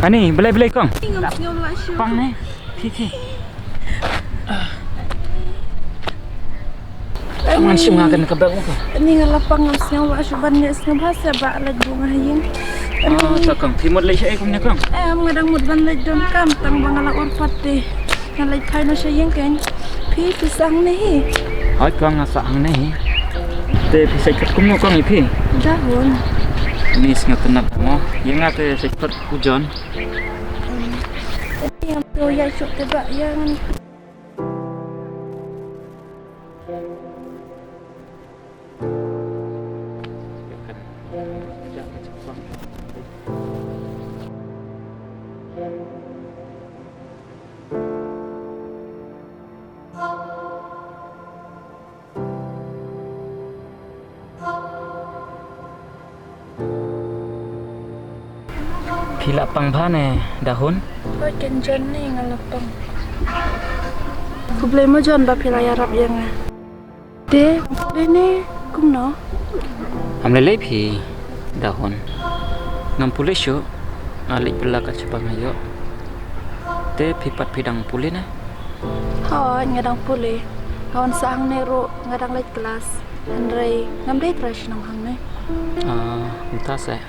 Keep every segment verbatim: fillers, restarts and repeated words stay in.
Ani, balei balei kong? Ngam sngew lah shuh. Pang ne. Phi phi. Ngan shim nga kan ka bag mo ko. Ni nga la pang, ngam sngew lah shuh ban leit, sngew bha seh ba leit bung ha ïing. Ah, ta kong, phi mut leit shaei kumne kong? Em, nga dang mut ban leit donkam tang ba nga la ur pat te. Nga leit phai noh sha ïing kein. Phi, phi sah hangne hi? Hooid kong, nga sah hangne hi. Te phi sait khot kumno kong ïa phi? Dahun. Ni sngewtynnat mo. Ïa nga te sait khot u John. Ïa to ïa suk te ba ïa ngan. Phi la pang bha ne Dahun? Hooid kong John, ni nga la pang. Khublei mo John ba phi la ïarap ïa nga. Te, te ne kumno? Am lei lei phi Dahun. Ngam pule shuh. Nga leit bylla ka shipang ayo. Te phi pat phi dang pule ne? Hooid, nga dang pule. Nga wan sah hangne ruh, nga dang leit klas. Hynrei ngam dei trai shnong hangne. Ah, mynta seh.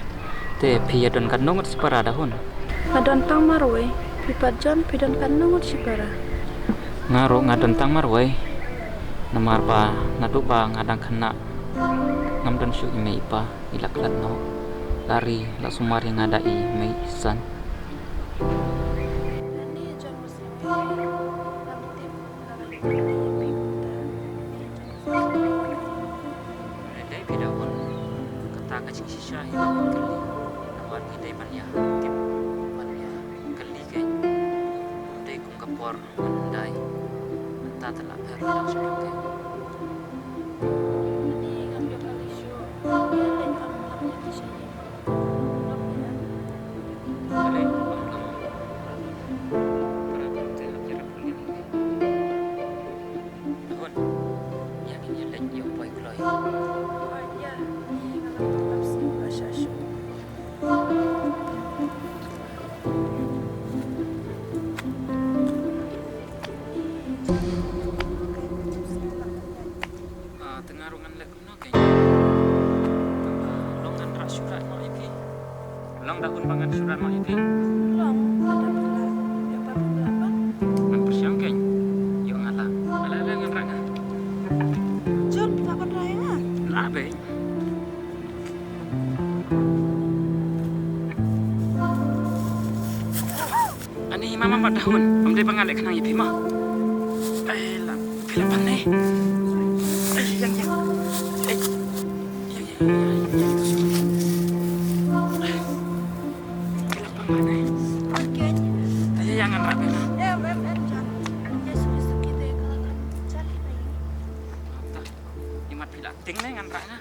Te phi ïa don katno ngut shipara Dahun? Nga don tang marwei. Phi pat John, phi don katno ngut shipara? Nga ruh nga don tang marwei. Namar ba naduh ba nga dang khynnah ngam don shuh i mei i pa, i la khlad noh. La ri la sumar ïa nga da i mei i san. Dei phi Dahun, kata ka jingshisha hi ba phi kylli. Namar ngi dei ban ïa tip, ban ïa kylli kein. Ym dei kum ka por mynhyndai. Mynta te la pher ïa dang sha kein. Ni ngam ïoh kylli shuh. Ïa lei ngam lam ïa ki sha ïing. Ngam ïa. Ym lam. Para kum te hap ïarap kum ïa. Dahun. Ïa ngin ïa leit ïa u boi kloi. Boi ïa. Nga la tap sngewbha sha shuh. Ah, te nga ruh ngan leh kumno kein? Ah, long ngan rah shuh rah noh ïa phi. Long Dahun ba ngan shu rah noh ïa phi. Long, lada phi lah, ïa pat phi lah pat. Ngan pyrshang kein. Ïoh nga lah. Ala ala ngan rah nga. John, phi lah ban rah ïa nga? Lah beit. Ani mama mat Dahun, ym dei ba nga leh khnang ïa phi ma. Ai la, phi la pang ne. Ai yang yang. Ai. Yang yang yang yang. Yang tu semua. Ai. Phi la pang ne. Okey. Ai yang ngan rah phi ma. Em em em John. Dia suka suka kita kalau kan cari lagi. Apa? Imat phi la ting ne ngan rah na.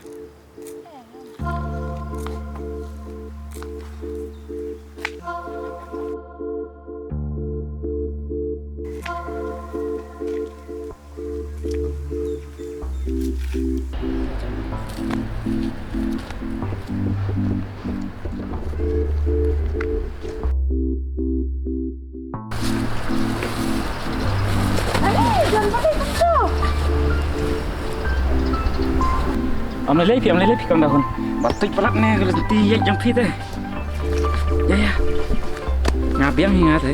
Ym lei lei phi, ym lei lei phi kong Dahun. Ba tuid palat ne ka lynti ïaid jong phi te. Ïa ïa. Nga biang hi nga te.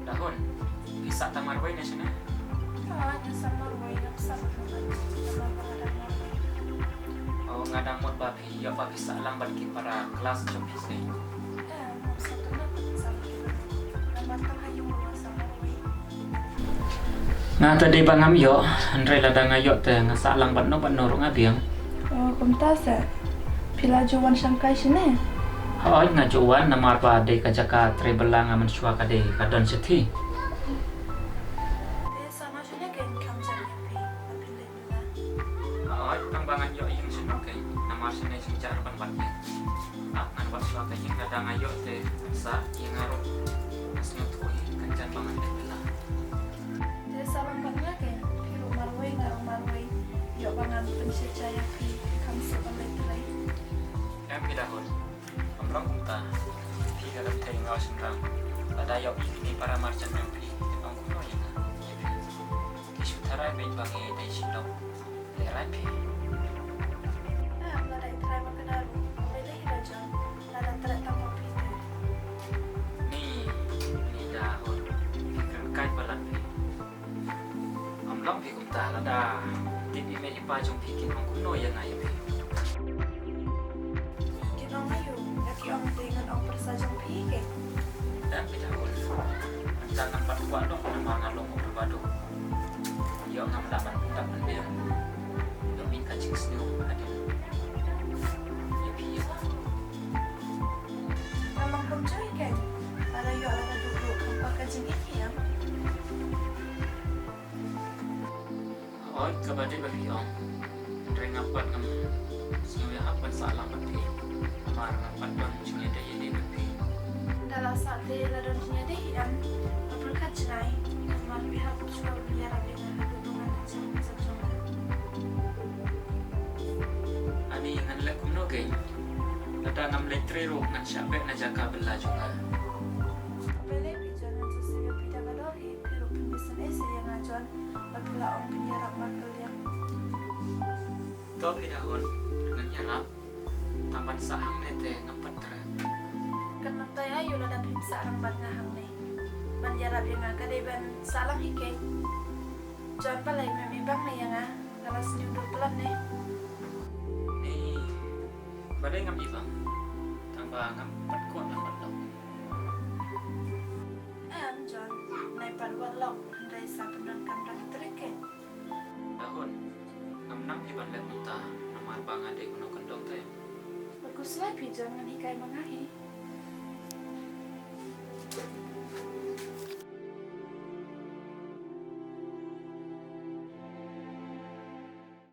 Dahun, phi sah tang marwei ne shane? Ah, nga sah marwei, nga sah marwei. Oh, nga dang mut ba phi ïoh ba phi sah lang bad ki para klas jong phi seh. Eh, nga sah tu na sah. Namar tang ha ïing nga sah marwei. Nga te dei ba ngam ïoh, hynrei lada nga ïoh te nga sah lang bad no bad no ruh nga biang. Oh, kumta se. Phi la ju wan shangkai shane? Hooid, nga ju wan namar ba dei ka jaka trei bylla nga mynshuwa ka dei ka don shithi. Te sa ma shane kein kham jam ïa phi ba phin leit bylla. Hooid, tang ba ngan ïoh ïing shano kein, namar shane shisha ban wan ïing. Ah, ngan wad shuwa ka ïing, lada nga ïoh te sa ïa nga ruh. Nga sngewthuh hi kan jan ba ngan leit bylla. Te sa long bad nga kein, phi ruh marwei nga ruh marwei. Ïoh ba ngan pynshisha ïa phi, phi kham suk ban leit trei. Em, phi Dahun. Ym long kumta. Phi ka dang tei nga u shynrang. Lada ïoh ïa kine para marjan jong phi, kin ong kumno ïa nga, ïa phi. Ki shu tharai beit ba ngi dei shnong. Lehrain phi. Em, lada i trai ba ka daru, ym lei hi la jong, lada trai tang ba phi te. Ni, ni Dahun, phi kren kai palat phi. Ym long phi kumta, lada tip i mei i pa jong phi kin ong kumno ïa nga ïa phi. Kin ong aïu, da ki ong te ngan ong pyrsa jong phi hi kein. Em, phi Dahun. Mynta ngam pat kwah noh namar nga long u riewbadoh. Ïoh ngam lah ban pyndap pynbiang. Ïoh ïa ka jingsngew hadien. Ïa phi ïa nga. Nga long kumjuh hi kein. Lada ïoh lada duh ruh kham pat ka jingïeit ïa nga. Hooid, kaba dei ba phi ong. Hynrei nga pat ngam sngew ïahap ban sah lang bad phi. Namar nga pat don jingïadei ïadei bad phi. Da la sah te la don jingïadei hi em. Nga pyrkhat jngai. Namar phi hap shuwa ban ïarap ïa nga haduh ba ngan leit sha ka jong nga. Ani ngan leh kumno kein. Lada ngam leit trei ruh ngan shah beh na jaka bylla jong nga. Balei phi John, ngan shu sngewbha phi da ka dor hi. Phi ruh phin bishar ei sa ïa nga John, ba phi la ong phin ïarap markylliang. To phi Dahun, ngan ïarap. Tang ban sah hangne te ngam pat thrang. Kan myntai aïu lada phim sah rangbah nga hangne. Ban ïarap ïa nga ka dei ban sah lang hi kein. John, balei mem ibang ne ïa nga, nga la sniew dur palat ne. Ni, balei ngam ibang. Tang ba ngam pat kwah lang ban long. Em, John, nai pat wat lok, hynrei sa pyndonkam da ka trei kein. Dahun, ngam nang phi ban leh mynta, namar ba nga dei uno u kyndong te. Ba khuslai phi John, ngan hikai ma nga hi.